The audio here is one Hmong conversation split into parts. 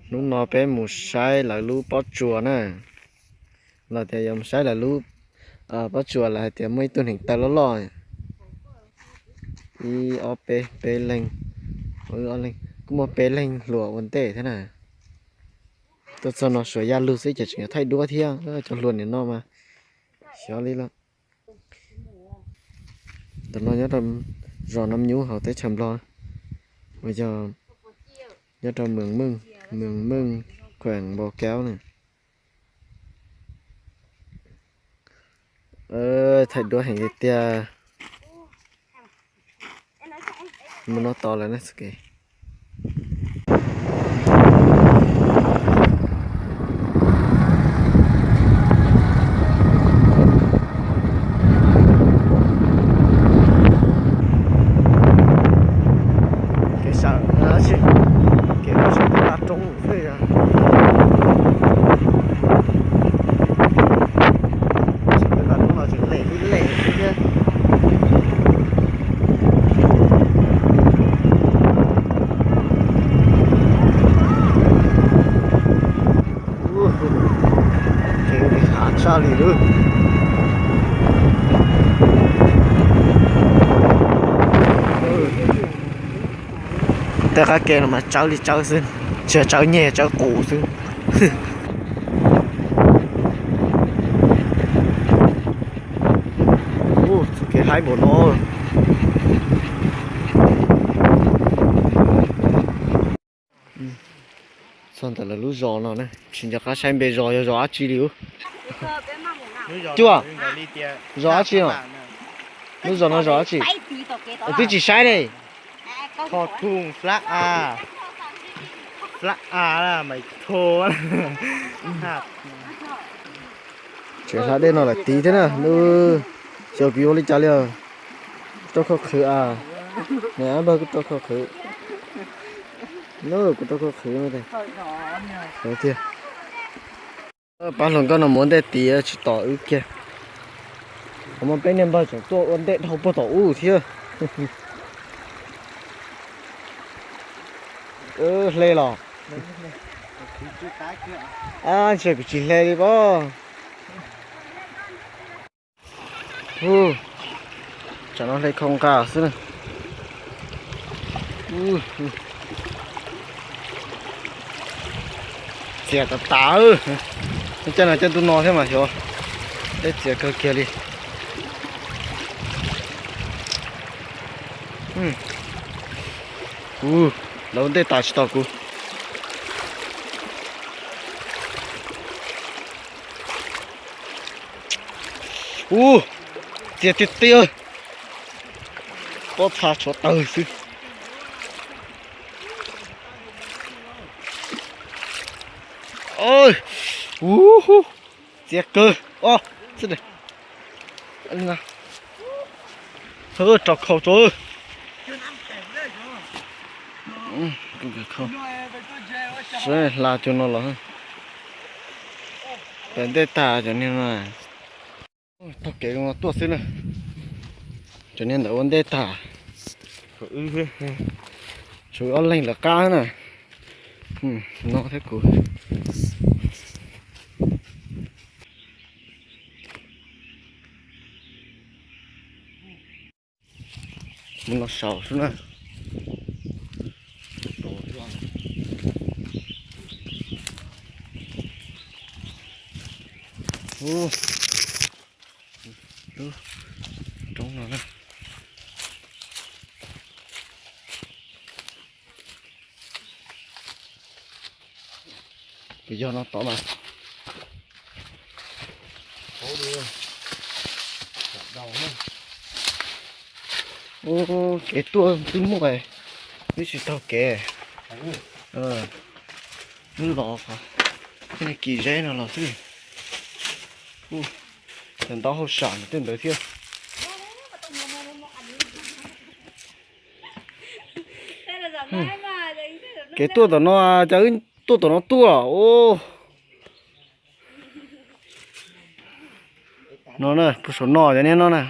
Hnub no peb mus saib lawv lub pob tsuas na. Los tias yuav mus saib lawv lub pob tsuas, lawv hais tias muaj ib tug neev taw loj loj, ib ob peb peb leeg, kuj muaj peb leeg hluas ua ntej thiab na. Tuaj txog no suav yaj lug xwb ces tseem yuav thaij duab thiab, cov hluas nim no mas xyov li lawm. Ntawm no nyob rau zos Nam Nyub hauv teb chaws Nplog, uas yog nyob rau Mường Mưng, Mường Mưng, quận Báo Cáo na. Thaij duab heev tiag tiag. Mus no tos lawm na. Kev sawv, kev sawv tab roob xwb. Tsis peb vaj roob no tseem lem li lem xwb thiab. Kev hav tshaj li lawm. Tej qab ke no mas tsawb li tsawb xwb, tsis yog tsawb nyeg, tsawb qus xwb. Txoj kev haib npaum no. Txog ntawm lawv lub zos no na, tsis nco qab saib npe zos yog zos dab tsi li ub. Cuaj, zos dab tsi no? Lub zos no zos dab tsi? Twb tsis saib ne. Kho thun flab a, flab a, maiv thum. Tseem hla dej no lawm tid thiab na. Xyov kuv yuav ua li cas li os. Rau khau qhwv a. Niam npawg kuj rau khau qhwv. Kuv rau khau qhwv no tiag. Pab hluas nkauj no mus ua ntej tid tsis tos wb kiag. Qhov muaj peb niag npawg tseem tuaj ua ntej dhau puag tom ub thiab. Hle los? Ntshe kuv tsis hle li pob. Tsam no hle khau nqa xwb na. Txias tas tas. Caij no caij ntuj no thiab mas xyov. Dej txias kawg kiag li. Lawv ua ntej tas tsis tos kuv. Ub, txias tiag tiag. Pob txha tshuav tawg xwb. Ub, txias kawg. Rau khau tso. Hla cov no los. Pem ntej tag cov niag no. Taug kev no tuaj xwb na. Cov niag ntawd ua ntej tag. Tshuav ob leeg lawv qab na. No thiab kuv. Mus no saum xwb na. Lub roob no na. Kuv yog no tod mas. Kev tuaj twb muaj, twb tsis taug kev. Wb los qhov kis zeb no los xwb. Cov ntaub hauj sam tej ntawd thiab. Kev tuaj tom no, cas wb tuaj tom no tuaj. No na, puag saum no cov niag no na.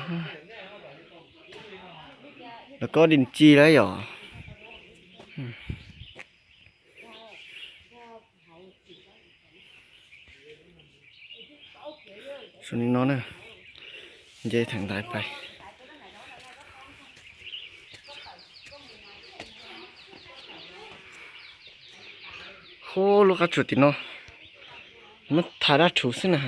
Lawv kob dis ci lawm yom. Zoo li no na, nce theem ntaiv pais. Hu, lub qab tsuas tim no, muab tha dab rhuv xwb na.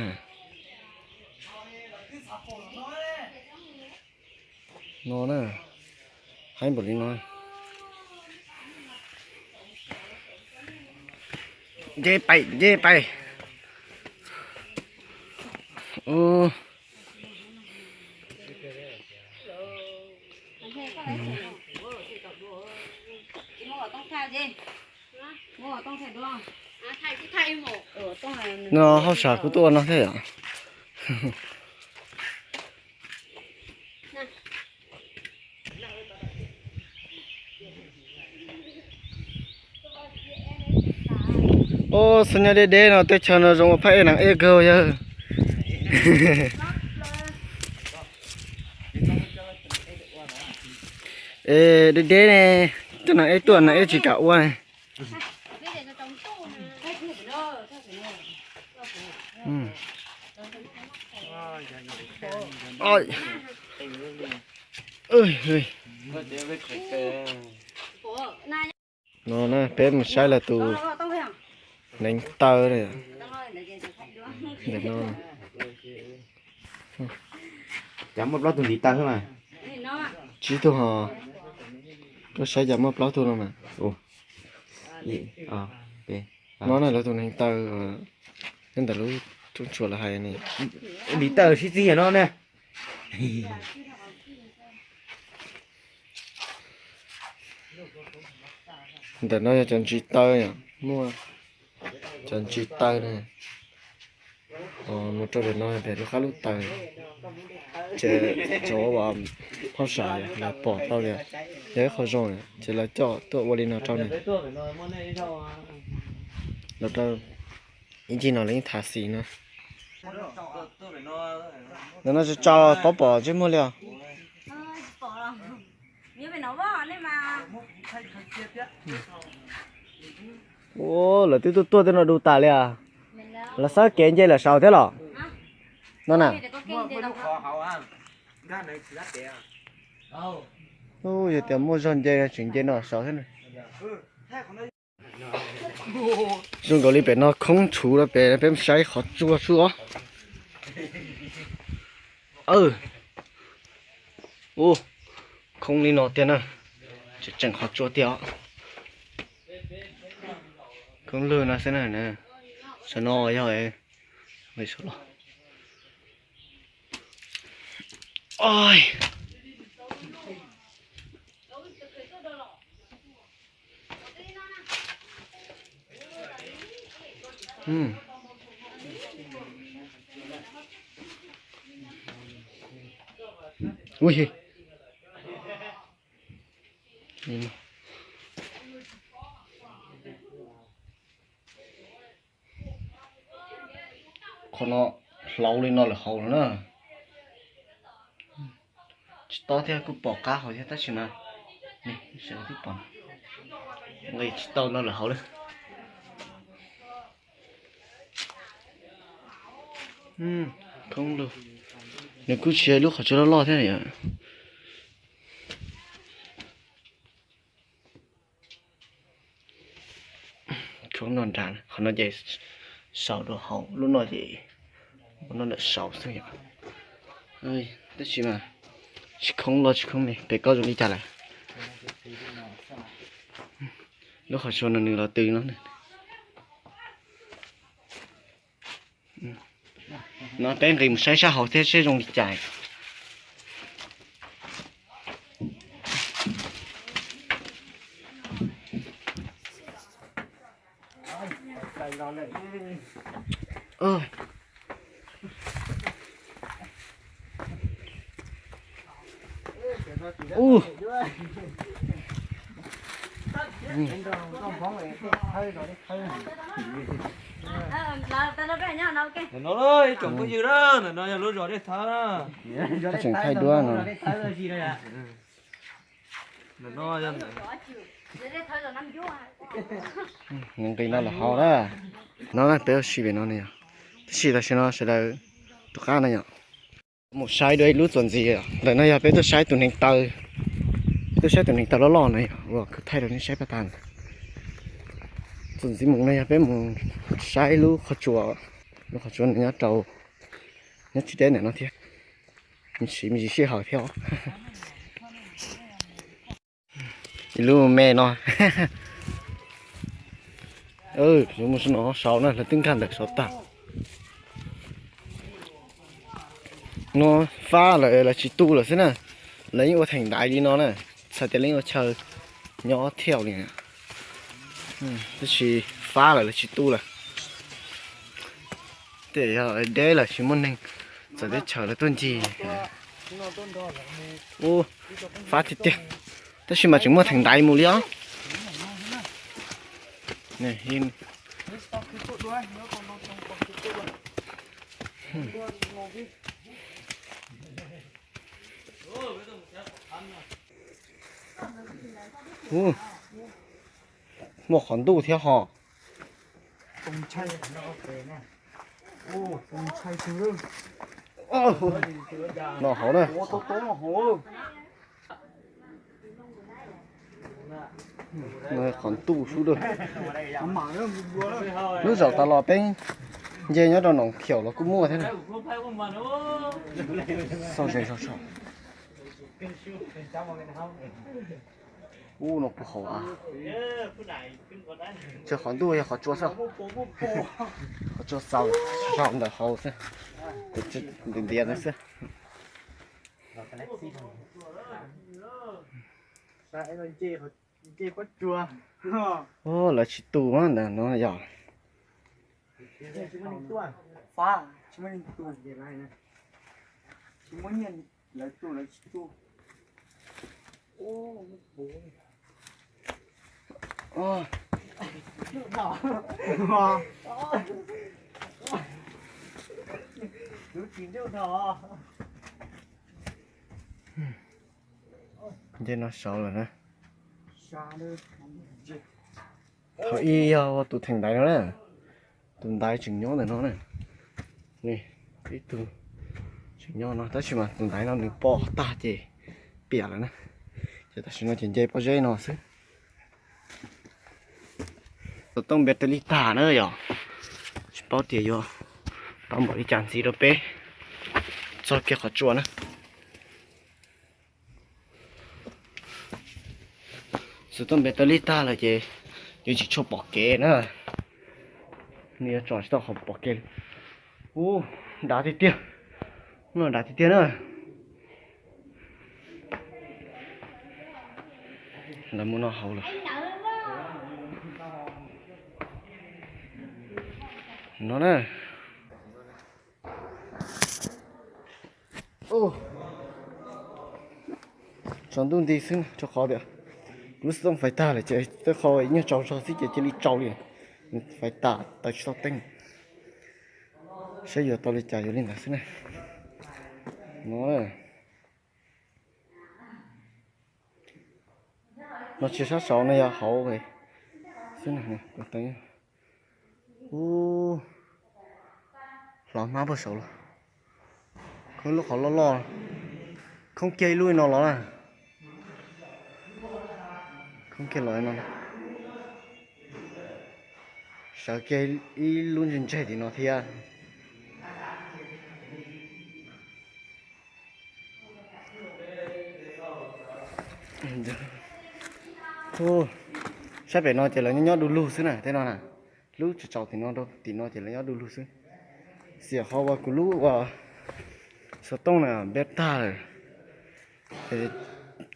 No na, haib npaum li no. Nce pais, nce pais. No hauj sam kuv tuaj ua no thiab yom. Ub, xub nyob deb deb no tej chaw no zoo ua phaj ej nas ej kawg yawg. Es deb deb ne, cov nas ej tuaj nas ej tsis kam ua ne. No na, peb mus saib lawv tus neev taw ntawm no. Cas muaj plaub tug ntiv taw mas. Tsib tug ho. Koj saib cas muaj plaub tug no mas. No na, lawv tus neev taw, nyob ntawm lub rooj tshuam lawv hais ne. Ntiv taw sib txig no ne. Ntawm no yog cov ntsis taw, muaj cov ntsis taw ne. Mus rau pem no pem lub qab lub taw, ces cov hauj sam lawv pom tau tias yog ib qho zoo ces lawv coj tuaj ua li no rau ne. Los rau ib ncig no lawv yeej thav xis no. Ntawm no tso tso paub pom ntsej muag li os. Ua, lawv twb tuaj tuaj tej no du tas li as. Lawv xab kev nce lawm saud thiab los? No na. Yog tias muaj zog nce tseem nce no saud thiab na. Zoo nkaus li pem no khoob tshuv lawm, pem peb mus saib qhov tsua tshuaj os. Ua, khoob li no tiag na, tseem tseem qhov tsua tiag os. Khoob lwg no xwb na. Saum no yog Qhov no hlauv li no lawm hauv lawm na. Tsis tau thiab, kuj pom qab hauv thiab tab sis mas nqis tsis tau no lawm hauv lawm. Khoob lug, nws kuj tsis yog ib lub qhov tsua loj loj thiab. Khoob no nrad, qhov no ces saum rau hauv, lub no ces ua no lawm saud xwb yom. Tab sis mas tsis khoob loj tsis khoob me, pem koj zoo li cas lawm? Lub qhov tsua no nws los tw no. No peb nqis mus saib sab hauv thiab seb zoo li cas. Ntawm no ib tsoom phooj ywg na, ntawm no yog lub zos Dej Thawb na. Tseem thaij duab no. Nws nqis no lawm hauv na. No peb ua si pem no ne yom. Tab sis tam sim no sawv daws Tus qab no yom. Mus saib dua ib lub txuas ntxiv. Ntawm no yog peb tuaj saib tus neev taw, peb tuaj saib tus neev taw loj loj no yog uas kuv thaij rau nej saib pab tas. Txuas ntxiv mus no yog peb mus saib lub qhov tsua, lub qhov tsua nyob rau, nyob tsis deb ntawm no thiab, siv me ntsis sij hawm thiab. Ib lub me no. Yuav mus no saud na, lawv twb nkag ntawm saud tag. No fab lawm, lawv tsis tu lawm xwb na. Lawv yeej ua theem ntaiv li no na, txhais tias lawv yeej ua chaw nyob thiab li. Tab sis fab lawm, lawv tsis tu lawm. Tej yog deb lawm tsis muaj neeg txawv teb chaws lawv tuaj ncig. Ub, fab tiag tiag, tab sis mas tseem muaj theem ntaiv mus li os. Muaj qhov ntuj thiab ho. No hauv na. Qhov ntuj sub dua. Lub zaum tas los peb nce nyob rau Noom Khiaum los kuj muaj thiab na. Xauj ze zog tso. Ub, no puag hauv. Tsis qhov ntuj yog qhov tsua xwb. Qhov tsua xaus zog ntawm hauv xwb. Ntiav ntiav no xwb. Lawv tsis tu ntawm no yog. Nce no saud lawm na. Thaum ub yog tus theem ntaiv no na. Tus ntaiv tseem nyob ntawm no na. Ib tug tseem nyob no tab sis mas tus ntaiv no nws pom tag ces piam lawm na. Ces tam sim no ces nce pob zeb no xwb. Xov tooj npe taw li tag na yom. Tsis paub tias yuav tau npaum li cas ntxiv rau peb txog kiag qhov tsua na. Xov tooj npe taw li tag lawm ces yuav tsis tshua pom kev na. Nws yuav tso tsis tau qhov pom kev li. Ub, dav tiag tiag. Ub, dav tiag tiag na. Lawv mus no hauv lawm. No na. Tsaus ntuj nti xwb rau qhov tias lub xov tooj fais tag lawm ces tej qho nyuag tsaus zog xwb ces cia li tsaus li. Fais tas taws tsis tau teeb. Saib yuav tau li cas yuav li ntawd xwb na. No, no tsis sab saud no yog hauv xwb. Ub, hlov hmab puag saud los. Khoob lub qhov loj loj, khoob kiag ib lub no los na. Khoob kiag los no, sawv kiag ib lub ntseg ntseg tim no thiab. Sab pem no ces lawv nyob nyob du lug xwb na, tej no na. Lub tsaus tsaus tim no rau tim no ces lawv nyob du lug xwb. Xiam qhov uas kuv lub uas xov tooj na npeb tag lawm,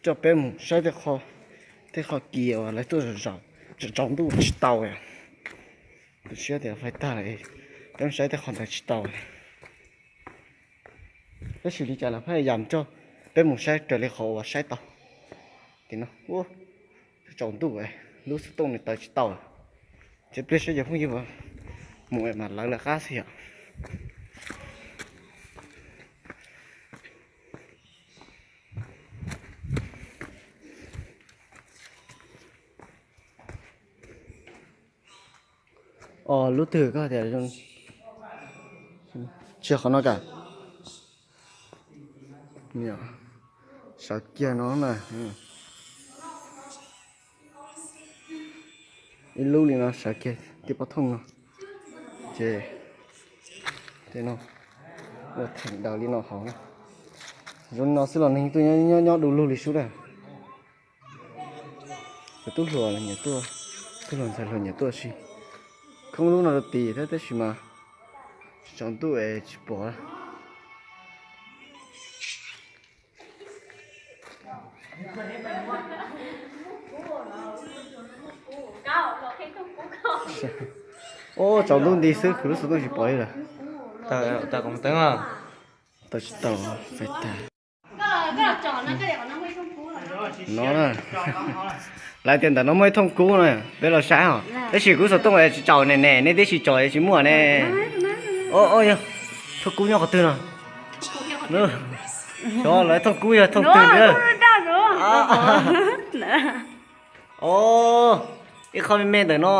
coj peb mus saib tej qho kis uas lawv tuaj zaum tsaus ntuj tsis tau. Kuv siab tias fais tag lawm, peb mus saib tej qho ntawd tsis tau. Tab sis li cas los phaj yam coj peb mus saib raws li qhov uas saib tau. Tim no, tsaus ntuj, lub xov tooj nws taws tsis tau. Ces pliag saib cov phooj ywg mus mam lawv lawv qab xwb yom. Os, lub twg koj tias, tsis qhov no ka? Sawv kiag no na, ib lub li no sawv kiag tej pob thooj no, ces tej no ua theem daws li no hauv na. Zoo li no xwb los neeg tuaj nyob nyob du lug li sub na. Kuv tub hluas, tub hluas ntxhais hluas nyiam tuaj si. Khoob lub no rau tid thiab tab sis mas tsaus ntuj es tsis pom. Ub, tsaus ntuj nti xwb, kuv lub xov tooj tsis pom li lawm. Tau tsis tau, fais tag. No na, lawv tias ntawm no muaj ib thooj kub no, peb los saib os. Tab sis kuv xov tooj tsis tsaus ne, nej tib si tsaus tsis muaj ne. Yog, thooj kub nyob qhov twg no? Xyov lawv thooj kub yog thooj twg na. Ib qho me me ntawm no.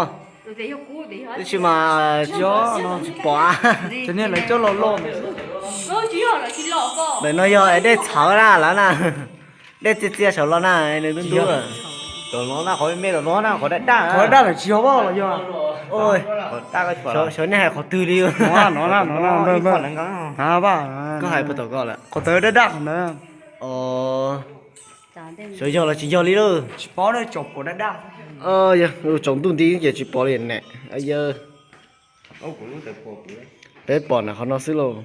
Tab sis mas tsis pom. Ntawm no yog dej txhawv na lawv na. Dej txias txias saum los na, nws ntub ntub. Qhov me me los no na, qhov daj daj, qhov daj daj lawm tsis yog los yog. Xyov nej hais qhov twg li. Koj hais puas tau ko lawm. Qhov tawv daj daj ntawd. Xyov yog los tsis yog li lauj. Tsis paub, tsaus ntuj nti ces tsis pom li ne. Yawg, peb pom na qhov no xwb lauj.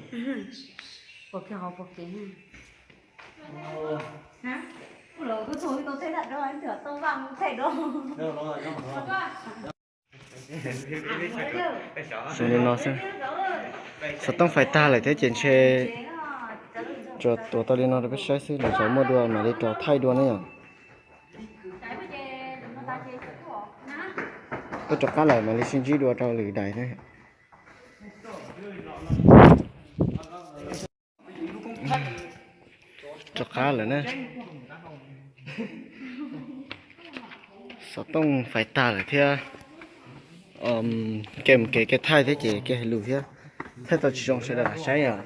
Zoo li no xwb. Xov tooj fais tag lawm thiab ces ntshe tsuas tuav tau li no rau peb saib xwb, lwm zaus muaj dua mam li rov thaij dua ne yom. Peb rov qab lawm mam li sib ntsib dua rau lwm daim thiab. Rov qab lawm na. Xov tooj fais tag lawm thiab. Kev mus kev kev thaij thiab ces kev hais lus thiab thaij tau tsis zoo sawv daws lam saib os.